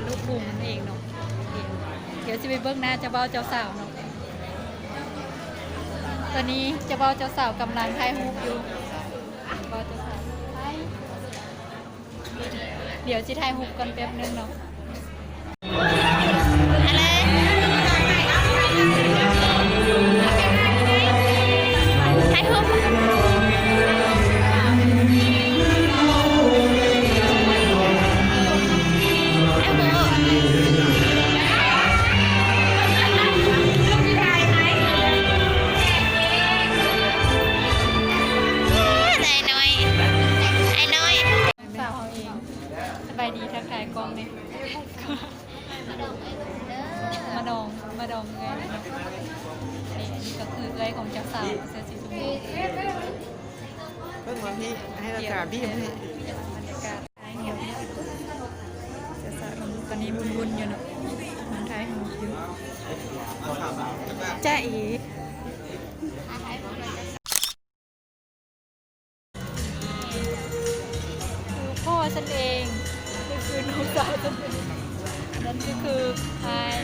ລູກຂຸມນັ້ນເອງເນາະ. ດຽວຊິໄປເບິ່ງໜ້າເຈົ້າບ່າວເຈົ້າສາວເນາະ. ຕອນນີ້ເຈົ້າບ່າວເຈົ້າສາວກຳລັງຖ່າຍຮູບຢູ່. ເຈົ້າບ່າວເຈົ້າສາວ ດຽວຊິຖ່າຍຮູບກ່ອນແປັບໜຶ່ງເນາະ. ສາວເຮົາເອງ. ສະບາຍດີ ທັກທາຍກ້ອງແດ່. ມາດອງ ມາດອງເອື້ອຍ. ນີ້ ອັນນີ້ກໍຄືເອື້ອຍຂອງເຈົ້າສາວ ເສື້ອສີຊົມພູ. ເບິ່ງວ່າພີ່ ໃຫ້ລາຄາບີບໃຫ້. ບັນຍາກາດ ເຈົ້າສາວ ຕອນນີ້ວຸ່ນໆຢູ່ເນາະ ນັ່ງຖ່າຍຮູບຢູ່. ຈ້າເອ. ຄືພໍ່ຊັ້ນເອງ ຄື ຄືນ້ອງສາວຊັ້ນເອງ. ອັນນັ້ນຄື ຄືອ້າຍ.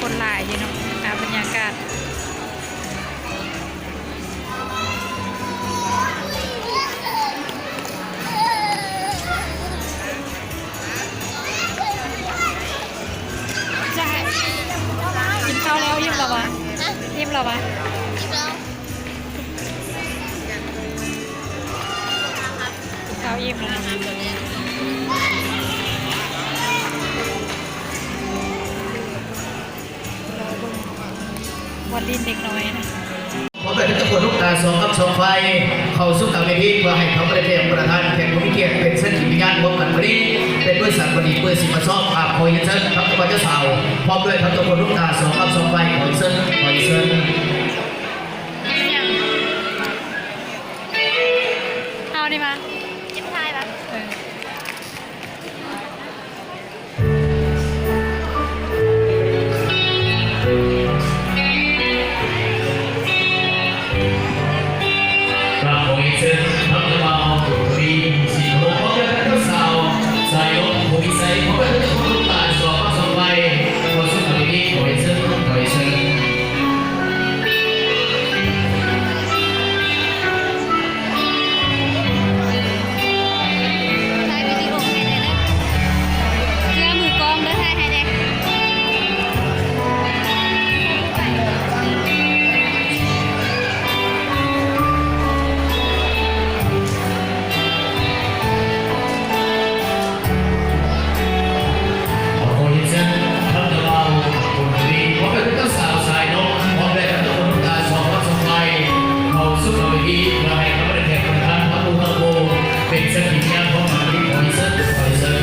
ຄົນຫຼາຍຢູ່ເນາະ ຕາມບັນຍາກາດ. ກິນເຂົ້າແລ້ວ ອີ່ມແລ້ວຫວາ? ອີ່ມແລ້ວຫວາ? ກິນເຂົ້າອີ່ມແລ້ວ. ລໍເບິ່ງ ບ່ອນຫຼິ້ນເດັກນ້ອຍນະ. ຂໍເຊີນທຸກຄົນ ທຸກຕາສອງກັບສອງຝ່າຍ ເຂົ້າສູ່ກາງເວທີ ເພື່ອໃຫ້ເຂົາໄດ້ແຈ້ງປະທານແຂກຜູ້ມີກຽດ ເປັນສັກຂີພະຍານຮ່ວມກັນມື້ນີ້ ເປັນບໍລິສັດບັນດີ ເປີດສິມມາຊອບ. ຂໍຮຽນເຊີນທັງເຈົ້າບ່າວເຈົ້າສາວ ພ້ອມດ້ວຍທັງທຸກຄົນ ທຸກຕາສອງກັບສອງຝ່າຍ ຂໍຮຽນເຊີນ ຂໍຮຽນເຊີນ. ເອົານີ້ມາ ຈິບທ້າຍປະ? ເອີ. ກາບຂໍຮຽນເຊີນທັງເຈົ້າບ່າວ ຜູ້ມີສິດເຄົາລົບ ພ້ອມດ້ວຍທັງເຈົ້າສາວ ສາຍລົມ ຜູ້ມີໄຊ ພ້ອມດ້ວຍທັງທຸກຄົນ ທຸກຕາສອງກັບສອງຝ່າຍ ເຂົ້າສູ່ກາງເວທີ ຂໍຮຽນເຊີນ ຂໍຮຽນເຊີນ. ຖ່າຍວິດີໂອໃຫ້ແດ່ເດີ ເຊື່ອມືກ້ອງເດີ ຖ່າຍໃຫ້ແດ່. ຂໍຮຽນເຊີນທັງເຈົ້າບ່າວ ບຸນທະວີ ພ້ອມດ້ວຍທັງເຈົ້າສາວ ສາຍນົກ ພ້ອມດ້ວຍທັງທຸກຄົນ ທຸກຕາສອງກັບສອງຝ່າຍ ເຂົ້າສູ່ກາງເວທີ ເພື່ອໃຫ້ກັບບັນດາແຂກປະທານທັງໝູ່ທັງໂມ ເປັນສັກຂີພະຍານພ້ອມກັນ. ຂໍຮຽນເຊີນ ຂໍຮຽນເຊີນ.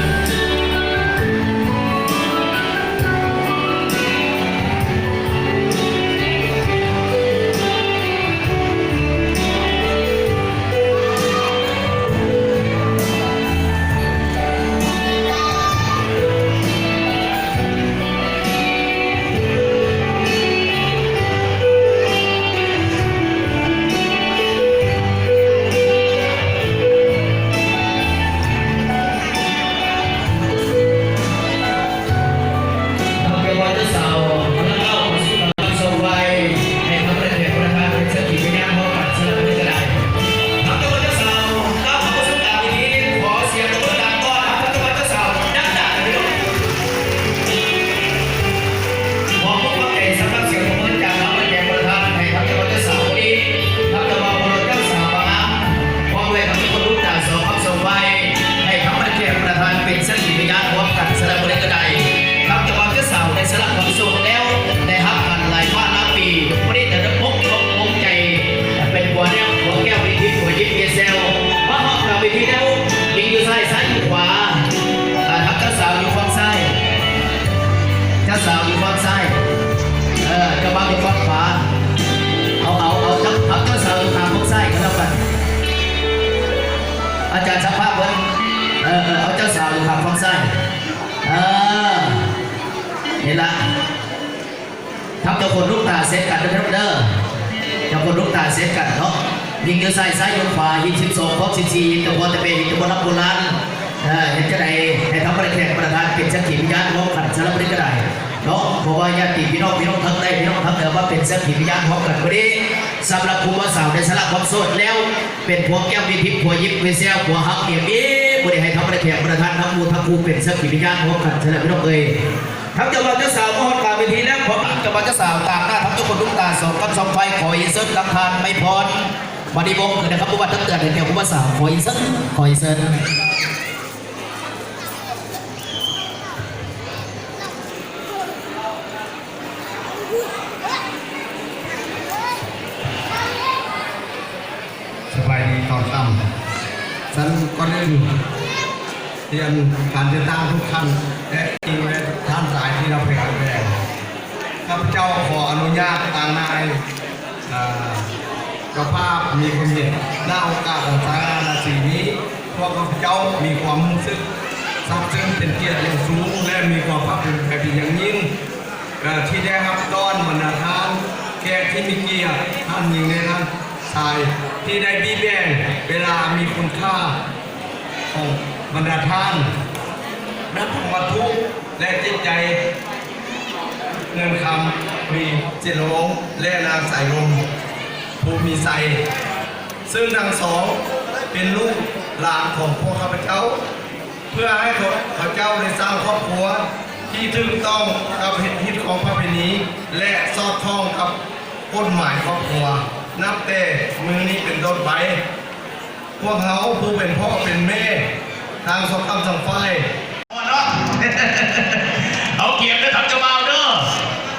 ຂໍຂອບໃຈສຳລັບສຽງປົບມືຈາກທາງແຂກປະທານ ໃຫ້ທັງເຈົ້າບ່າວເຈົ້າສາວຜູ້ດີ ທັງເຈົ້າບ່າວຜູ້ລົດ ເຈົ້າສາວບ່າວງາມ ພ້ອມດ້ວຍທັງຄົນລຸກຕາສອງຄຳສອງໄວ ໃຫ້ທັງບັນດາແຂກປະທານເປັນສັກຂີພະຍານຮ່ວມກັນສະຫຼະມື້ນີ້ກໍໄດ້. ທັງເຈົ້າບ່າວເຈົ້າສາວໄດ້ສະຫຼະຄວາມໂສດແລ້ວ ໄດ້ຮັບກັນຫຼາຍຟ້າຫຼາຍປີ ມື້ນີ້ຈະໄດ້ພົບຕົກລົງໃຈ ເປັນຜົວແນວ ຜົວແກ້ວ ມີທິບ ຜົວຍິບ ເມຍແຊວ ມາຮອດໜ້າເວທີແລ້ວ ຍິງຢູ່ຊ້າຍ ຊາຍຢູ່ຂວາ ອ່າ ທັງເຈົ້າສາວຢູ່ຝັ່ງຊ້າຍ ເຈົ້າສາວຢູ່ຝັ່ງຊ້າຍ ເອີ ເຈົ້າບ່າວຢູ່ຝັ່ງຂວາ ເອົາ ເອົາ ເອົາ ເຈົ້າ ເອົາເຈົ້າສາວຢູ່ຂ້າງຝັ່ງຊ້າຍກໍແລ້ວກັນ ອາຈານຊ່າງພາບເພິ່ນ ເອີ ເອີ ເອົາເຈົ້າສາວຢູ່ຂ້າງຝັ່ງຊ້າຍ ລະ ທັງເຈົ້າຄົນລູກຕາເຊັ່ນກັນເດີພີ່ນ້ອງເດີ ເຈົ້າຄົນລູກຕາເຊັ່ນກັນເນາະ ຍິງຢູ່ຊ້າຍຊ້າຍຢູ່ຂວາ ຮີດສິບສອງຄອບສິບສີ່ ຮີດແຕ່ພໍ່ແຕ່ແມ່ ຮີດແຕ່ບໍ່ຫຼັບບໍ່ລານ ເອີ ເຮັດຈັ່ງໃດໃຫ້ທຳມະດາແຂກປະທານເປັນສັກຂີພະຍານຮ່ວມກັນສຳລັບມື້ນີ້ກໍໄດ້ເນາະ ເພາະວ່າຍາດຕິພີ່ນ້ອງ ພີ່ນ້ອງທາງໃຕ້ ພີ່ນ້ອງທາງເໜືອມາເປັນສັກຂີພະຍານຮ່ວມກັນມື້ນີ້ ສຳລັບຜູ້ບ່າວສາວໃນສາລະຄວາມໂສດແລ້ວ ເປັນຜົວແກ້ວມີທິບ ຜົວຍິບມີແຊວ ຜົວຮັກເມຍມີ ບໍ່ໄດ້ໃຫ້ທຳມະດາແຂກປະທານທັງໝູ່ທັງຄູ່ເປັນສັກຂີພະຍານຮ່ວມກັນຊັ້ນແຫຼະພີ່ນ້ອງເອີຍ. ທັງເຈົ້າບ່າວເຈົ້າສາວມາຮອດກາງເວທີແລ້ວ ພ້ອມທັງເຈົ້າບ່າວເຈົ້າສາວ ຕາງໜ້າທັງເຈົ້າຄົນລຸງຕາສອງກັນສອງຝ່າຍ ຂໍຮຽນເຊີນປະທານໄມພອນ ມະນີວົງ ຄືນະຄຳຜູ້ວ່າຕັກເຕືອນໃຫ້ແກ່ຜູ້ບ່າວສາວ ຂໍຮຽນເຊີນ ຂໍຮຽນເຊີນ. ສະບາຍດີຕອນຄ່ຳ. ຊັ້ນກ່ອນອື່ນ ຮຽນທ່ານເດີນທາງທຸກທ່ານ ແລະ ທີ່ແມ່ນທ່ານຊາຍທີ່ຮັກແພງ. ຂ້າພະເຈົ້າຂໍອະນຸຍາດຕາງນາຍ ເຈົ້າພາບມີຄວາມເຫັນ ນະໂອກາດຂອງສາທາລະນະສີນີ້ ພວກຂ້າພະເຈົ້າມີຄວາມຮູ້ສຶກຊາບຊຶ້ງເປັນກຽດຢ່າງສູງ ແລະ ມີຄວາມພາກພູມໃຈເປັນຢ່າງຍິ່ງ ທີ່ໄດ້ຮັບຕ້ອນບັນດາທ່ານແຂກທີ່ມີກຽດ ທ່ານຍິງ ແລະ ທ່ານຊາຍ ທີ່ໄດ້ບີແບ່ງເວລາອັນມີຄຸນຄ່າຂອງບັນດາທ່ານ ນຳທັງວັດຖຸ ແລະ ຈິດໃຈ ເງິນຄຳ ວີ ຈິດລະວົງ ແລະ ນາງສາຍລົມ ພູມີໄຊ ຊຶ່ງທັງສອງເປັນລູກຫຼານຂອງພວກຂ້າພະເຈົ້າ ເພື່ອໃຫ້ເຂົາເຈົ້າໄດ້ສ້າງຄອບຄົວທີ່ຖືກຕ້ອງກັບຮີດຄອງປະເພນີ ແລະ ສອດຄ່ອງກັບກົດໝາຍຄອບຄົວ ນັບແຕ່ມື້ນີ້ເປັນຕົ້ນໄປ. ພວກເຮົາຜູ້ເປັນພໍ່ເປັນແມ່ທັງສອງຂ້າງສອງຝ່າຍ ເອົາກຽດເດີທັງເຈົ້າບ່າວເດີ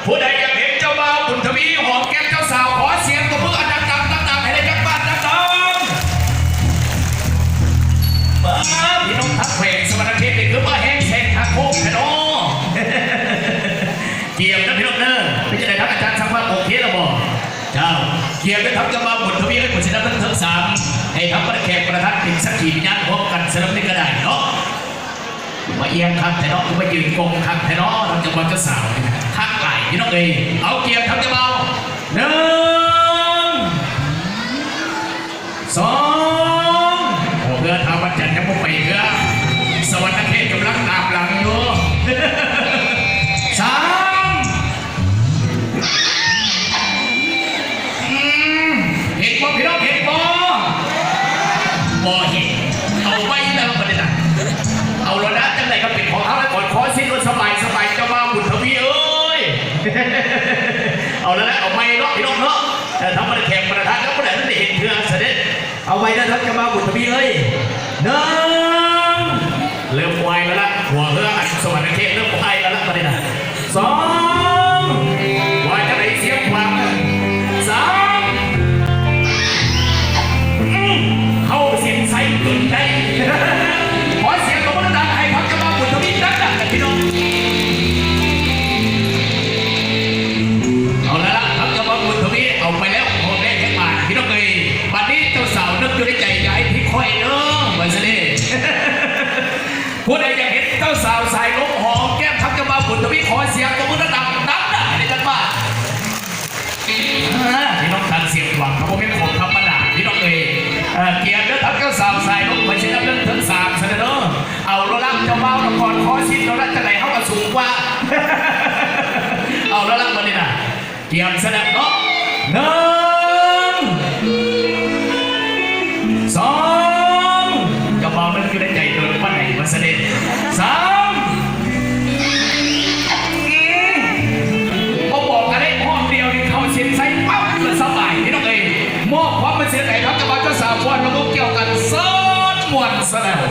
ຜູ້ໃດຢາກເຫັນເຈົ້າບ່າວບຸນທະວີຫອມແກ້ມເຈົ້າສາວ ຂໍສຽງຕົບມືອັນດັງໆ ດັງໆ ໃຫ້ໄດ້ຈັກບາດດັງໆ. ປາດ ພີ່ນ້ອງທັງແຂວງສະຫວັນນະເຂດນີ້ຄືມາແຮງແຊງທາງໂຄ້ງແທ້ເນາະ. ກຽມເດີພີ່ນ້ອງເດີ ເປັນຈັ່ງໃດ ທາງອາຈານສັງວາດໂອເຄແລ້ວບໍ່? ເຈົ້າ ກຽມເດີທັງເຈົ້າບ່າວບຸນທະວີເອີຍ ເພິ່ນຊິນຳເທິງສາມ ໃຫ້ທັງບັນດາແຂກປະທານເປັນສັກຂີພະຍານຮ່ວມກັນສຳລັບມື້ນີ້ກໍໄດ້ເນາະ. ມາອຽງຄັກແທ້ເນາະ ມາຢືນກົງຄັກແທ້ເນາະ ທັງເຈົ້າບ່າວເຈົ້າສາວ ຄັກຫຼາຍພີ່ນ້ອງເອີຍ. ເອົາກຽມທັງເຈົ້າບ່າວ ໜຶ່ງ ສອງ ໂອ້ ເຮືອທ້າວວັດຈັນຍັງບໍ່ໄປເທື່ອ ສະຫວັນນະເຂດກຳລັງຕາມຫຼັງຢູ່ ສາມ ອືມ ເຫັນບໍ່ພີ່ນ້ອງ ເຫັນບໍ່? ບໍ່ເຫັນ ເອົາໄວ້ແລ້ວບັດນີ້ນະ ເອົາແລ້ວນະ ຈັ່ງໃດກໍເປັນຂອງເຮົາແລ້ວ ກອດຄໍຊິນໂລດ ສະບາຍ ສະບາຍ ເຈົ້າບ່າວບຸນທະວີເອີຍ ເອົາແລ້ວນະ ເອົາໄວ້ເນາະ ພີ່ນ້ອງເນາະ. ເອີ ທຳມະດາແຂກປະທານກໍບໍ່ໄດ້ ໄດ້ເຫັນເທື່ອຊະເດ້. ເອົາໄວ້ເດີເຈົ້າບ່າວບຸນທະວີເອີຍ ໜຶ່ງ ເລີ່ມໄຫວ້ແລ້ວລະ ຫົວເຮືອອັນສະຫວັນນະເຂດເລີ່ມໄຫວ້ແລ້ວລະ ບັດນີ້ນະ ສອງ ວ່າຈັ່ງໃດສຽງຂວາງ ສາມ ອືມ ເຂົ້າເສັ້ນໄຊຈົນໄດ້ ຂໍສຽງຕົບມືດັງໆ ໃຫ້ທັງເຈົ້າບ່າວບຸນທະວີດັງໆ ກັນພີ່ນ້ອງ. ເອົາລະລະ ທັງເຈົ້າບ່າວບຸນທະວີເອົາໄປແລ້ວ ຂອງແລກຈັກບາດ ພີ່ນ້ອງເອີຍ. ບັດນີ້ເຈົ້າສາວນຶກຢູ່ໃນໃຈ ຢ່າໃຫ້ຜິດຂ້ອຍເດີ ວ່າຊັ້ນເດ້. ຜູ້ໃດຢາກເຫັນເຈົ້າສາວສາຍລົມຫອມແກ້ມທັງເຈົ້າບ່າວບຸນທະວີ ຂໍສຽງຕົບມືດັງໆ ດັງໆ ໃຫ້ໄດ້ຈັກບາດ. ອ່າ ພີ່ນ້ອງຟັງສຽງຂວາງກໍບໍ່ແມ່ນຂອງທຳມະດາ ພີ່ນ້ອງເອີຍ. ເອີ ກຽມເດີທັງເຈົ້າສາວສາຍລົມ ຂ້ອຍຊິນັບເຖິງສາມຊະເດີ. ເອົາໂລດລະ ເຈົ້າບ່າວນະຄອນ ຂໍສິດໂລດລະ ຈັ່ງໃດເຮົາກໍສູງກວ່າ. ເອົາໂລດລະ ບັດນີ້ນະ. ກຽມສະດັບເນາະ ໜຶ່ງ ສອງ ເຈົ້າບ່າວນຶກຢູ່ໃນໃຈ ດົນປານໃດວ່າຊັ້ນເດ້ ສາມ ອືມ ບໍ່ບອກກໍໄດ້ ຮອບດຽວນີ້ເຂົ້າເສັ້ນໄຊປັບ ກໍສະບາຍ ພີ່ນ້ອງເອີຍ. ມອບຄວາມເປັນເສຍໃຈ ທັງເຈົ້າບ່າວເຈົ້າສາວ ຟ້ອນລະວົງກ່ຽວກັນ ເຊີນມ່ວນສະແນວ.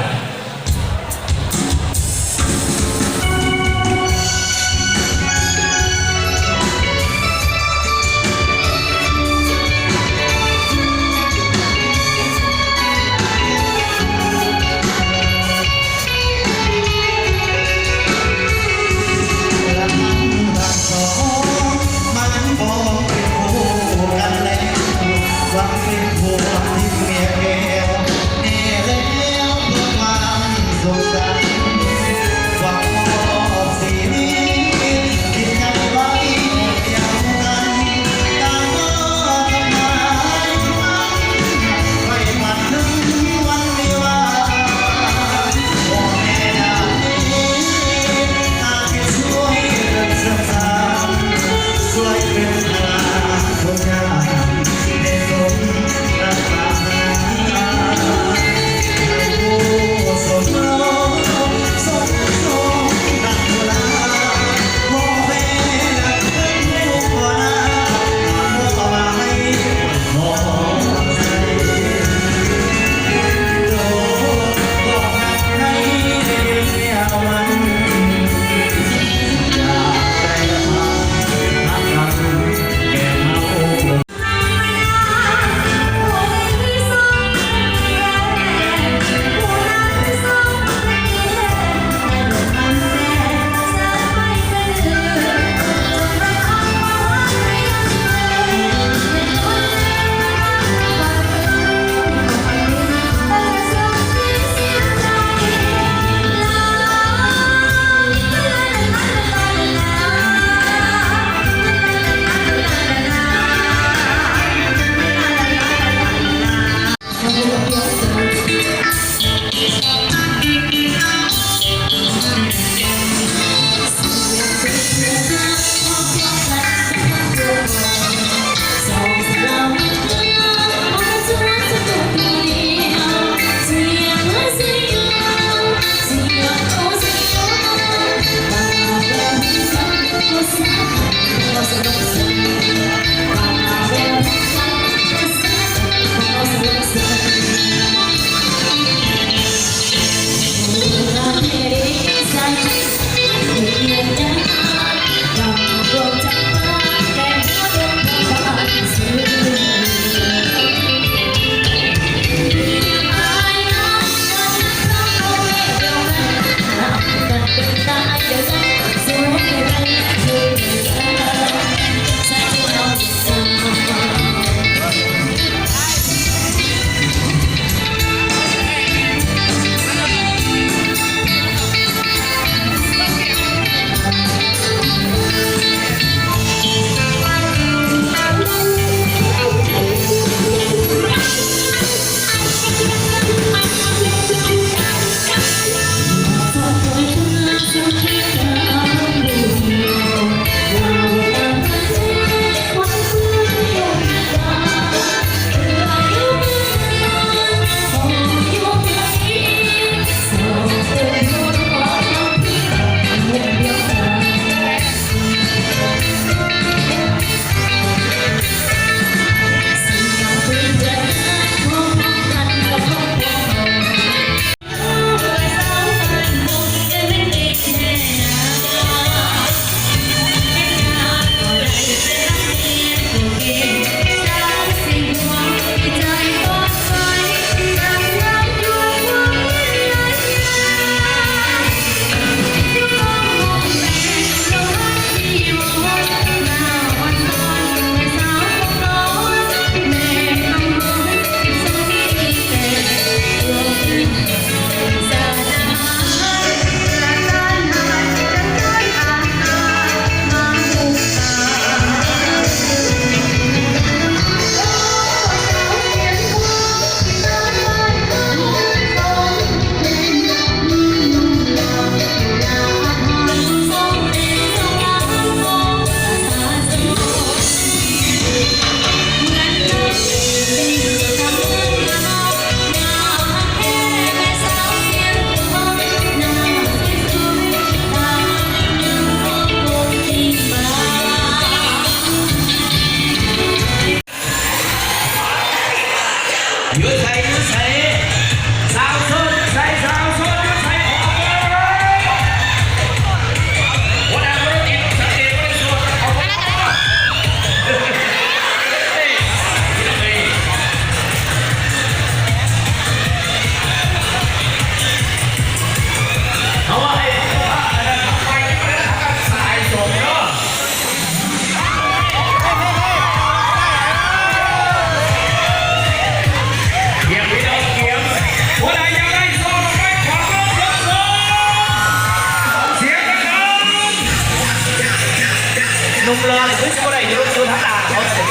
ໜຸ່ມຫຼໍ່ຄືຊິບໍ່ໄດ້ຢູ່ ຢູ່ທາງໜ້າເຂົາແທ້.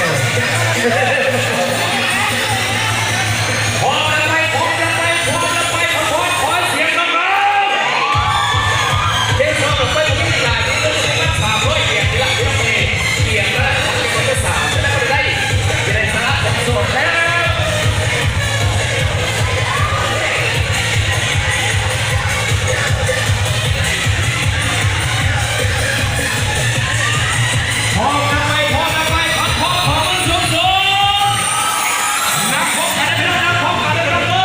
ພ້ອມແລ້ວໄປ ພ້ອມແລ້ວໄປ ພ້ອມແລ້ວໄປ ພ້ອມ ຂໍສຽງດັງໆ. ເດຊອນໄປບໍ່ມີການ ມີເງິນສາມຮ້ອຍຫຽນ ນີ້ລະ ພີ່ນ້ອງເອີຍ. ຫຽນລະ ເປັນຄົນຈະສາມ ຈະໄດ້ບໍ່ໄດ້ ຈະໄດ້ສາມ ສອງແລ້ວ. ພ້ອມກັນໄປ ພ້ອມກັນໄປ ພັກຜ່ອນ ຂໍມືສູງໆ. ນັບພ້ອມກັນເດີພີ່ນ້ອງ ນັບພ້ອມກັນເດີພີ່ນ້ອງເດີ.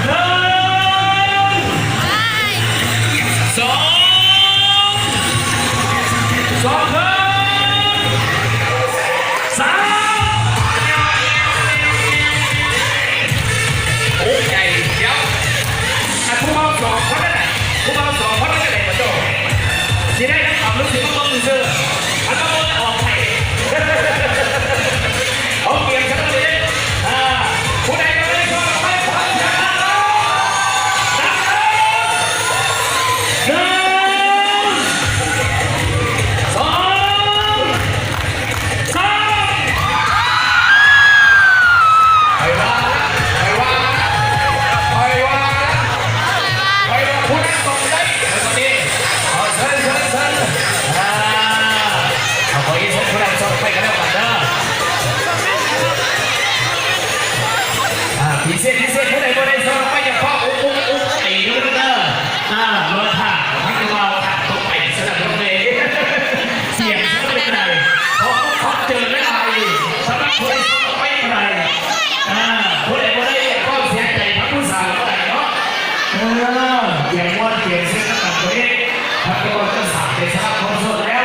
ໜຶ່ງ ສອງ ສອງ ສາມ. ໂອ້ ໃຫຍ່ ດຽວ ອັນຜູ້ເວົ້າສອງຄົນນັ້ນນະ ຜູ້ເວົ້າສອງຄົນນັ້ນຈະໄດ້ບໍ່ໂຕ ຊິໄດ້ນຳກັບ ຫຼືຊິມາເບິ່ງຊື່ໆ ອັນມາເບິ່ງອອກໄປ ເອົາກຽມຊະເລີຍເດ້. ອ່າ ຜູ້ໃດກໍໄດ້ ໜຶ່ງ ສອງ ສາມ ຂ້ອຍວ່າລະ ຂ້ອຍວ່າລະ ຂ້ອຍວ່າລະ ຂ້ອຍວ່າຜູ້ນັ້ນຕ້ອງໄດ້ ເອົາ ເຊີນ ເຊີນ ເຊີນ ອ່າ ເອົາ ຂໍເຊີນຜູ້ນັ້ນຊອກໄປກໍແລ້ວກັນເດີ. ອ່າ ພິເສດ ພິເສດ ຜູ້ໃດບໍ່ໄດ້ຊອກໄປ ຢ່າຟ້າວອຸກອຸກອຸກ ຕີເດີ ອ່າ ລໍຖ້າ ໃຫ້ຜູ້ບ່າວຂັບຕົກໄປ ສະນັ້ນເລີຍ. ສຽງເຊີນເປັນໃດ ຂໍຂອບໃຈຫຼາຍໆ ສຳລັບຜູ້ທີ່ເຂົ້າໄປໃດ ອ່າ ຜູ້ໃດບໍ່ໄດ້ ຢ່າເຝົ້າເສຍໃຈ ທັງຜູ້ສາວກໍໄດ້ເນາະ. ເອີ ກຽມມ່ວນກຽມຊື່ນນຳກັນ ຜູ້ນີ້ ທັງເຈົ້າບ່າວເຈົ້າສາວໄດ້ສະຫຼະຄວາມໂສດແລ້ວ.